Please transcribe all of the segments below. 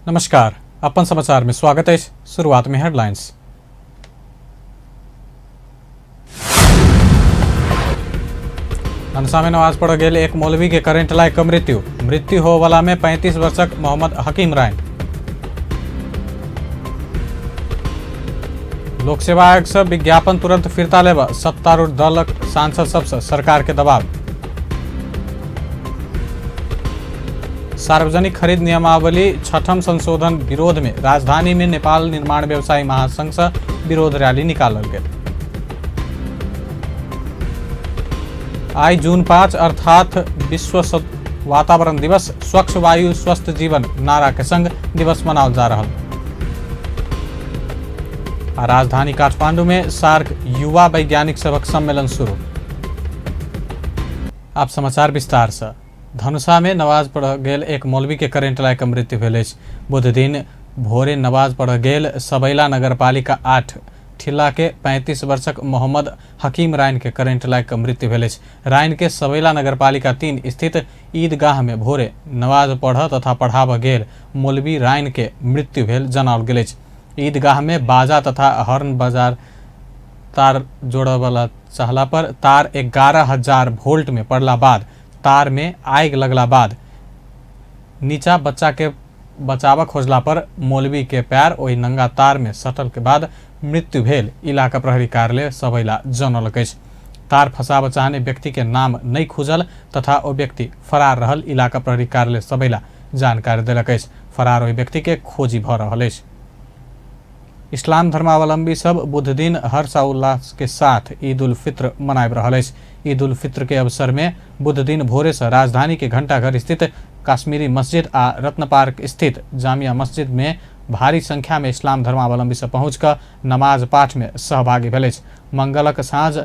नमस्कार, अपन समाचार में स्वागत है। शुरुआत में हेडलाइंस। धनुषा में नमाज पढ़ गेल एक मौलवी के करंट लाग के मृत्यु। मृत्यु होवला में 35 वर्षक मोहम्मद हकीम राय। लोक सेवा आयोग से विज्ञापन तुरंत फिरता लेब सत्तारूढ़ दलक सांसद सबसे सरकार के दबाव। सार्वजनिक खरीद नियमावली छठम संशोधन विरोध में राजधानी में नेपाल निर्माण व्यवसायी महासंघ से विरोध रैली निकालल गेल। आई जून 5 अर्थात विश्व वातावरण दिवस स्वच्छ वायु स्वस्थ जीवन नारा के संग दिवस मनाओल जा रहा। राजधानी काठमांडू में सार्क युवा वैज्ञानिक सभक सम्मेलन शुरू। आप समाचार विस्तार से। धनुषा में नमाज पढ़ गेल एक मौलवी के करेंट लाग के मृत्यु भेल अछि। बुध दिन भोरे नमाज पढ़ गेल सबैला नगरपालिका 8 ठिल्ला के 35 वर्षक मोहम्मद हकीम राइन के करेंट लाग के मृत्यु भेल अछि। राइन के सबैला नगरपालिका 3 स्थित ईदगाह में भोरे नमाज पढ़ तथा पढ़ाब गेल मौलवी राइन के मृत्यु भेल जनाओल गेल अछि। ईदगाह में बाजा तथा हॉर्न बाजार तार जोड़बला चाहला पर तार 11,000 वोल्ट में पड़ला बाद तार में आग लगला बाद नीचा बच्चा के बचाव खोजला पर मौलवी के पैर ओहि नंगा तार में सटल के बाद मृत्यु भेल इलाका प्रहरी कार्यालय सबैला जनौलक अछि। तार फंसाब चाहने व्यक्ति के नाम नहीं खुजल तथा ओ व्यक्ति फरार रहल इलाका प्रहरी कार्यालय सबैला जानकारी देलक अछि। फरार ओहि व्यक्ति के खोजी भ रहल अछि। इस्लाम धर्मावलंबी सब बुध दिन हर्ष उल्लास के साथ ईद उल फित्र मनाबि रहल अछि। ईद उल फित्र के अवसर में बुध दिन भोरे से राजधानी के घंटाघर स्थित काश्मीरी मस्जिद आ रत्न पार्क स्थित जामिया मस्जिद में भारी संख्या में इस्लाम धर्मावलंबी सब पहुँच कऽ नमाज पाठ में सहभागी भेल अछि। मंगलक साँझ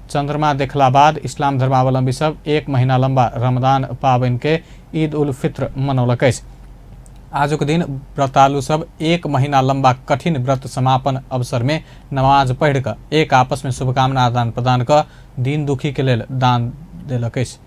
चंद्रमा देखला बाद इस्लाम धर्मावलंबी सब 1 महीना लंबा रमदान पाबनि के ईद उल फित्र मनौलक अछि। आजुक दिन व्रतालु सब 1 महीना लंबा कठिन व्रत समापन अवसर में नमाज पढ़ि कऽ एक आपस में शुभकामना आदान प्रदान कऽ दीन दुखी के लेल दान देलक अछि।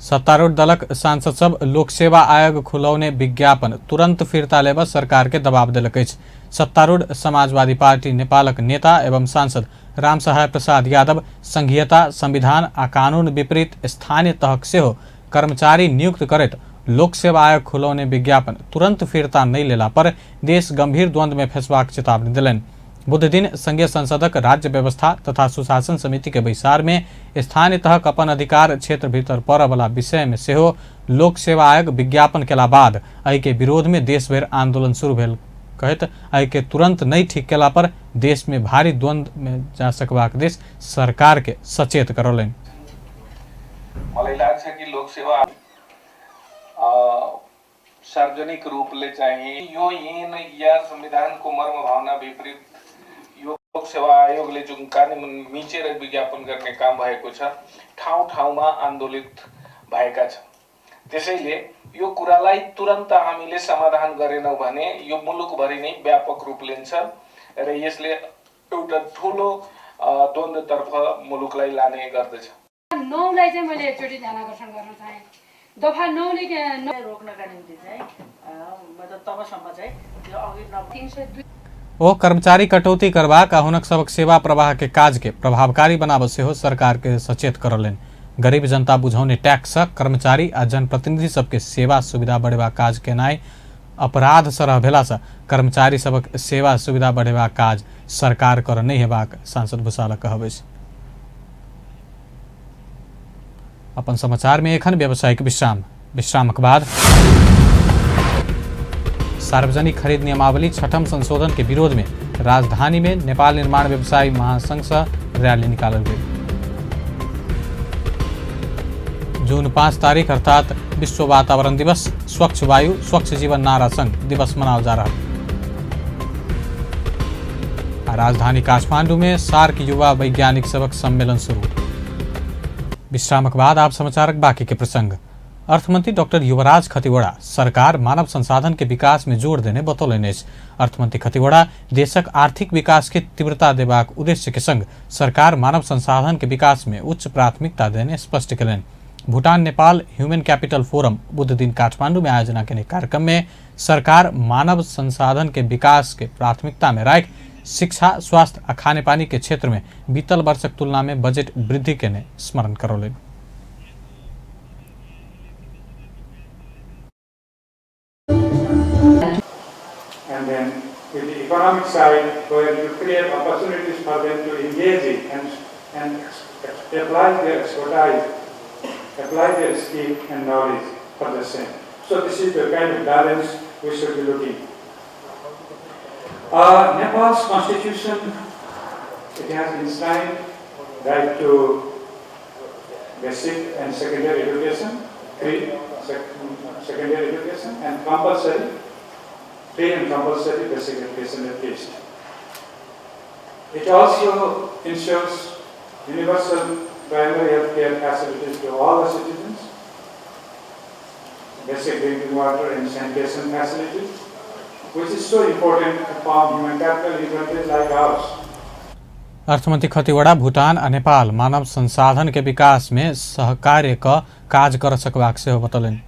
सत्तारूढ़ दलक सांसद सब लोक सेवा आयोग खुलौने विज्ञापन तुरंत फिर्ता लेब सरकार के दबाव देलक अछि। सत्तारूढ़ समाजवादी पार्टी नेपालक नेता एवं सांसद रामसहाय प्रसाद यादव संघीयता संविधान आ कानून विपरीत स्थानीय तहक सेहो कर्मचारी नियुक्त करैत लोक सेवा आयोग खुलौने विज्ञापन तुरंत फिरता नहीं लेला पर देश गंभीर द्वंद्व में फंसबाक चेतावनी देलनि। बुध दिन संघीय संसदक राज्य व्यवस्था तथा सुशासन समिति के बैसार में स्थानीय तहक अपन अधिकार क्षेत्र भीतर पड़य वाला विषय में सेहो लोक सेवा आयोग विज्ञापन केला बाद एहि के विरोध में देश भरि आंदोलन शुरू भेल कहैत एहि के तुरंत नहीं ठीक केला पर देश में भारी द्वंद्व में जा सकबाक देश सरकार के सचेत करौलनि। मलाई लाग्छ कि लोक सेवा सार्वजनिक रूपले चाहिँ यो ऐन या संविधानको मर्म भावना विपरीत यो लोक सेवा आयोगले जुन कानुन मिचेर विज्ञापन गर्ने काम भएको छ ठाउँ ठाउँमा आन्दोलित भएका छन्। त्यसैले यो कुरालाई तुरन्त हामीले समाधान गरेनौँ भने यो मुलुकभरि नै व्यापक रूप लिन्छ र यसले एउटा ठुलो द्वन्द्वतर्फ मुलुकलाई लाने गर्दछ। 9लाई चाहिँ मैले एकचोटि ध्यान आकर्षण गर्न चाहेँ। दफा 9ले रोक्नका निम्ति चाहिँ मतलब तबसम्म चाहिँ त्यो अघि 302 ओ कर्मचारी कटौती करबाक आ हुनक सबक सेवा प्रवाह के काज के प्रभावकारी बनाबऽ सेहो सरकार के सचेत करौलनि। गरीब जनता बुझौने टैक्स कर्मचारी आ जनप्रतिनिधि सबके सेवा सुविधा बढ़ेबाक काज केनाइ अपराध सरह भेलासँ कर्मचारी सबक सेवा सुविधा बढ़ेबाक काज सरकार कर नहि हेबाक सांसद भूषालक कहब अछि। अपन समाचार में एखन व्यावसायिक विश्राम। विश्रामक बाद सार्वजनिक खरीद नियमावली छठम संशोधन के विरोध में राजधानी में नेपाल निर्माण व्यवसायी महासंघ से रैली निकालल गेल। जून 5 तारीख अर्थात विश्व वातावरण दिवस स्वच्छ वायु स्वच्छ जीवन नारा संग दिवस मनाओल जा रहा। राजधानी काठमांडू में सार्क युवा वैज्ञानिक सबक सम्मेलन शुरू। विश्रामक बाद आप समाचारक बाकी के प्रसंग। अर्थमंत्री डॉक्टर युवराज खतिवड़ा सरकार मानव संसाधन के विकास में जोर देने बतौलनि अछि। अर्थमंत्री खतिवड़ा देशक आर्थिक विकास के तीव्रता देबाक उद्देश्य के संग सरकार मानव संसाधन के विकास में उच्च प्राथमिकता देने स्पष्ट केलनि। Bhutan Nepal human capital forum बुध दिन काठमांडू में आयोजना केने कार्यक्रम में सरकार मानव संसाधन के विकास के प्राथमिकता में राखि शिक्षा, स्वास्थ्य आ खानेपानी के क्षेत्र में बीतल वर्षक तुलना में बजट वृद्धि केने स्मरण करौलनि। And then with the economic side, where you create opportunities for them to engage in and apply their expertise, apply their skill and knowledge for the same. So this is the kind of balance we should be looking. Nepal's constitution, it has enshrined right to basic and secondary education, free secondary education and compulsory, free and compulsory basic education at least. It also ensures universal primary health care facilities to all the citizens, basic drinking water and sanitation facilities, which is so important to form human capital in countries like ours. अर्थमंत्री खतिवड़ा भूटान आ नेपाल मानव संसाधन के विकास में सहकार्य क काज कर सकबाक सेहो बतौलनि।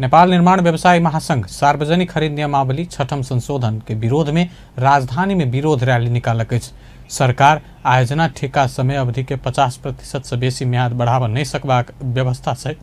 नेपाल निर्माण व्यवसायी महासंघ सार्वजनिक खरीद नियमावली छठम संशोधन के विरोध में राजधानी में विरोध रैली निकालक अछि। सरकार आयोजना ठेका समय अवधि के 50% से बेसी म्याद बढ़ावा नहीं सकबाक व्यवस्था सहित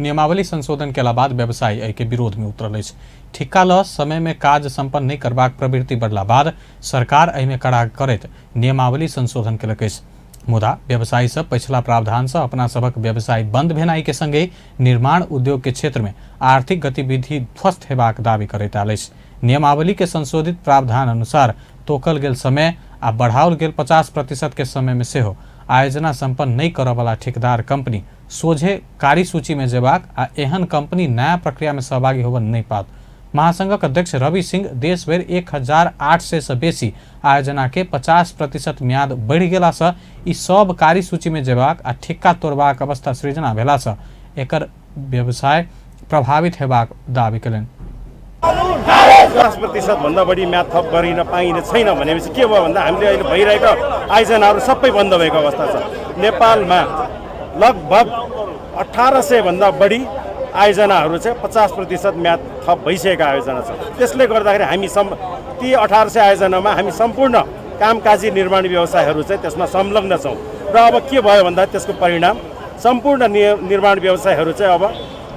नियमावली संशोधन केला बाद व्यवसायी एहि के विरोध में उतरल अछि। ठिक्का ल समय में काज संपन्न नहीं करबाक प्रवृत्ति बढ़ला बाद सरकार एहिमे कड़ा करैत नियमावली संशोधन केलक अछि। मुदा व्यवसायी सब पछिला प्रावधान से अपना सबक व्यवसाय बंद भेनाइ के संगे निर्माण उद्योग के क्षेत्र में आर्थिक गतिविधि ध्वस्त हेबाक दावी करैत आयल अछि। नियमावली के संशोधित प्रावधान अनुसार तोकल गेल समय आ बढ़ाओल गेल 50% के समय में सेहो आयोजना संपन्न नहीं करऽवला ठेकेदार कंपनी सोझे कारी सूची में जेबाक आ एहन कंपनी नया प्रक्रिया में सहभागी होबऽ नहीं पात। महासंघक अध्यक्ष रवि सिंह देश भरि 1800 से बेसी आयोजना के 50% म्याद बढ़ि गेला से ई सब कारी सूची में जेबाक आ ठेक्का तोड़बाक अवस्था सृजना भेला से एकर व्यवसाय प्रभावित हेबाक दावी केलनि। 50% भन्दा बढी म्याद थप गरिन पाइने छैन भनेपछि के भयो भन्दा हामीले अहिले भइरहेको आयोजनाहरू सबै बन्द भएको अवस्था छ। नेपालमा लगभग 1800 भन्दा बढी आयोजनाहरू चाहिँ 50% म्याद थप भइसकेको आयोजना छ। त्यसले गर्दाखेरि हामी ती 1800 आयोजनामा हामी सम्पूर्ण कामकाजी निर्माण व्यवसायहरू चाहिँ त्यसमा संलग्न छौँ र अब के भयो भन्दा त्यसको परिणाम सम्पूर्ण निर्माण व्यवसायहरू चाहिँ अब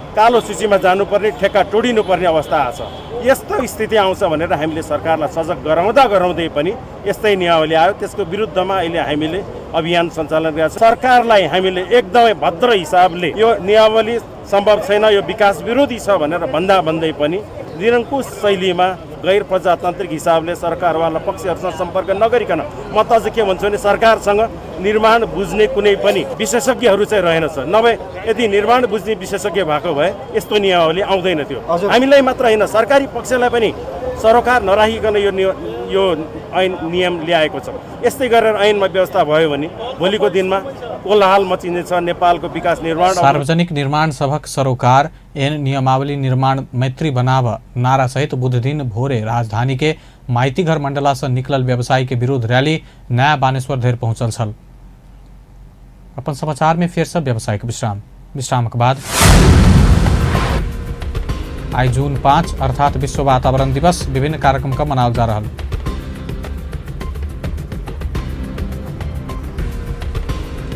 कालो सूचीमा जानुपर्ने, ठेक्का तोडिनुपर्ने अवस्था आएको छ। यस्तो स्थिति आउँछ भनेर हामीले सरकारलाई सजग गराउँदा गराउँदै पनि यस्तै नियमावली आयो। त्यसको विरुद्धमा अहिले हामीले अभियान सञ्चालन गरेका छौँ। सरकारलाई हामीले एकदमै भद्र हिसाबले यो नियमावली सम्भव छैन, यो विकास विरोधी छ भनेर भन्दा भन्दै पनि निरङ्कुश शैलीमा गैर प्रजातान्त्रिक हिसाबले सरकारवाला पक्षहरूसँग सम्पर्क नगरिकन म त अझ के भन्छु भने सरकारसँग निर्माण बुझ्ने कुनै पनि विशेषज्ञहरू चाहिँ रहेनछ। नभए यदि निर्माण बुझ्ने विशेषज्ञ भएको भए यस्तो नियमावली आउँदैन थियो। हामीलाई मात्र होइन, सरकारी पक्षलाई पनि सरोकार नराखिकन यो ऐन नियम ल्याएको छ। यस्तै गरेर ऐनमा व्यवस्था भयो भने भोलिको दिनमा कोलाहल मचिनेछ नेपालको विकास निर्माण। सार्वजनिक निर्माण सभक सरोकार एन नियमावली निर्माण मैत्री बनाव नारा सहित बुध दिन भोरे राजधानी के माइतीघर मंडला से निकलल व्यवसायी के विरोध रैली नया बानेश्वर धरि पहुंचल छल। अपन समाचार में फेर से व्यावसायिक विश्राम। विश्रामक बाद आई जून 5 अर्थात विश्व वातावरण दिवस विभिन्न कार्यक्रम का मनाओल जा रहा।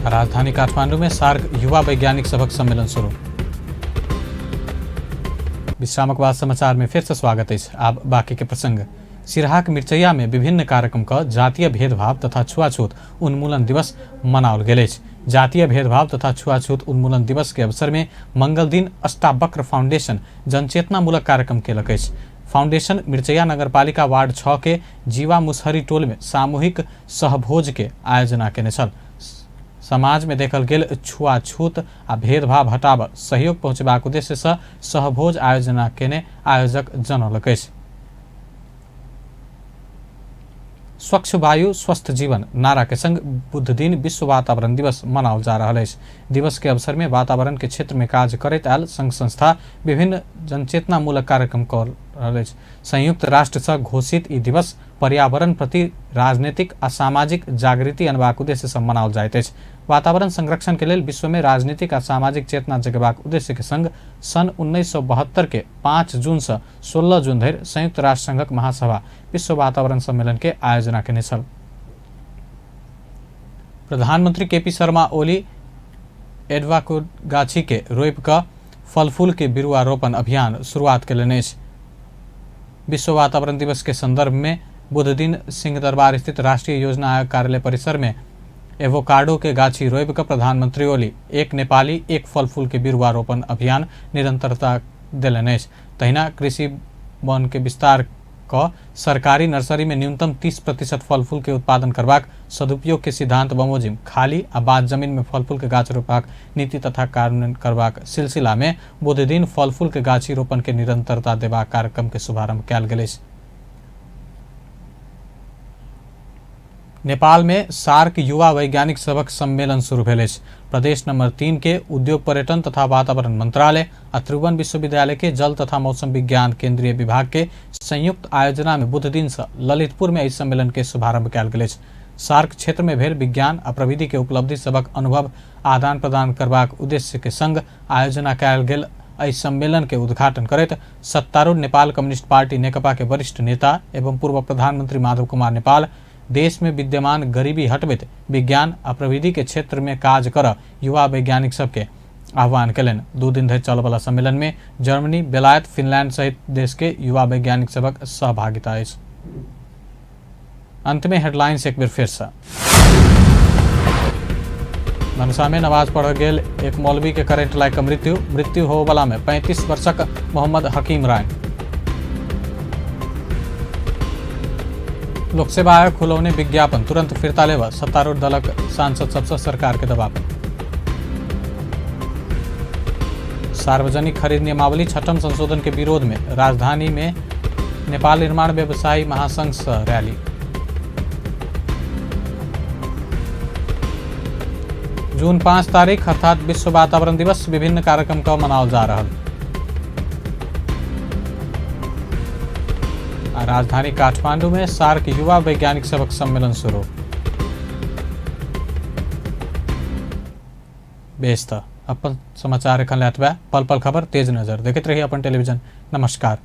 राजधानी काठमांडू में सार्क युवा वैज्ञानिक सभक सम्मेलन शुरू। विश्रामक बाद समाचार में फिर से स्वागत है। अब बाकी के प्रसंग। सिरहाक मिर्चैया में विभिन्न कार्यक्रम का जातीय भेदभाव तथा छुआछूत उन्मूलन दिवस मनाओल गेल अछि। जातीय भेदभाव तथा छुआछूत उन्मूलन दिवस के अवसर में मंगल दिन अष्टावक्र फाउंडेशन जनचेतनामूलक कार्यक्रम केलक अछि। फाउंडेशन मिर्चैया नगरपालिका वार्ड 6 के जीवा मुसहरी टोल में सामूहिक सहभोज के आयोजना केने छल। समाज में देखल गेल छुआछूत आ भेदभाव हटाब सहयोग पहुँचबाक उद्देश्य से सहभोज आयोजना केने आयोजक जनौलक अछि। स्वच्छ वायु स्वस्थ जीवन नारा के संग बुध दिन विश्व वातावरण दिवस मनाओल जा रहल अछि। दिवस के अवसर में वातावरण के क्षेत्र में काज करैत आयल संघ संस्था विभिन्न जनचेतनामूलक कार्यक्रम कर रहल अछि। संयुक्त राष्ट्र से घोषित ई दिवस पर्यावरण प्रति राजनीतिक आ सामाजिक जागृति अनबाक उद्देश्य सँ मनाओल जाइत अछि। वातावरण संरक्षण के लेल विश्व में राजनीतिक आ सामाजिक चेतना जगेबाक उद्देश्य के संग सन 1972 के 5 जून से 16 जून धरि संयुक्त राष्ट्र संघक महासभा विश्व वातावरण सम्मेलन के आयोजना केने छल। प्रधानमंत्री केपी शर्मा ओली एडवाको गाछी के रोपि कऽ फल फूल के बिरुआ रोपण अभियान शुरुआत केलनि अछि। विश्व वातावरण दिवस के संदर्भ में बुध दिन सिंहदरबार स्थित राष्ट्रीय योजना आयोग कार्यालय परिसर में एवोकाडो के गाछी रोपि कऽ प्रधानमंत्री ओली एक नेपाली एक फल फूल के बिरुआ रोपण अभियान निरंतरता देलनि अछि। तहिना कृषि वन के विस्तार कऽ सरकारी नर्सरी में न्यूनतम 30% फल फूल के उत्पादन करबाक सदुपयोग के सिद्धांत बमोजिम खाली आ बाद जमीन में फल फूल के गाछ रोपबाक नीति तथा कार्यान्वयन करबाक सिलसिला में बुध दिन फल फूल के गाछी रोपण के निरंतरता देबाक कार्यक्रम के शुभारंभ कयल गेल अछि। नेपाल में सार्क युवा वैज्ञानिक सभक सम्मेलन शुरू भेल अछि। प्रदेश नंबर 3 के उद्योग पर्यटन तथा वातावरण मंत्रालय आ त्रिभुवन विश्वविद्यालय के जल तथा मौसम विज्ञान केंद्रीय विभाग के संयुक्त आयोजना में बुध दिन से ललितपुर में एहि सम्मेलन के शुभारंभ कयल गेल अछि। सार्क क्षेत्र में भेल विज्ञान आ प्रविधि के उपलब्धि सभक अनुभव आदान प्रदान करबाक उद्देश्य के संग आयोजना कयल गेल एहि सम्मेलन के उद्घाटन करैत सत्तारूढ़ नेपाल कम्युनिस्ट पार्टी नेकपा के वरिष्ठ नेता एवं पूर्व प्रधानमंत्री माधव कुमार नेपाल देश में विद्यमान गरीबी हटबैत विज्ञान आ प्रविधि के क्षेत्र में काज कर युवा वैज्ञानिक सबके आह्वान केलनि। 2 दिन धरि चलयवला सम्मेलन में जर्मनी, बेलायत, फिनलैंड सहित देश के युवा वैज्ञानिक सबक सहभागिता अछि। अंत में हेडलाइंस एक बेर फिर से। धनुषा में नमाज पढ़ गेल एक मौलवी के करेंट लागि मृत्यु, मृत्यु होबला में 35 वर्षक मोहम्मद हकीम राय। लोकसेवा आयोग खुलौने विज्ञापन तुरंत फिर्ता लेब सत्तारूढ़ दलक सांसद सबसँ सरकार के दबाव। सार्वजनिक खरीद नियमावली 6ठम संशोधन के विरोध में राजधानी में नेपाल निर्माण व्यवसायी महासंघ से रैली। जून 5 तारीख अर्थात विश्व वातावरण दिवस विभिन्न कार्यक्रम का मनाओल जा रहा। राजधानी काठमांडू में सार्क युवा वैज्ञानिक सबक सम्मेलन शुरू। बेस त अपन समाचार एखन एतबे। पल पल खबर तेज नजर देखैत रही अपन टेलीविजन। नमस्कार।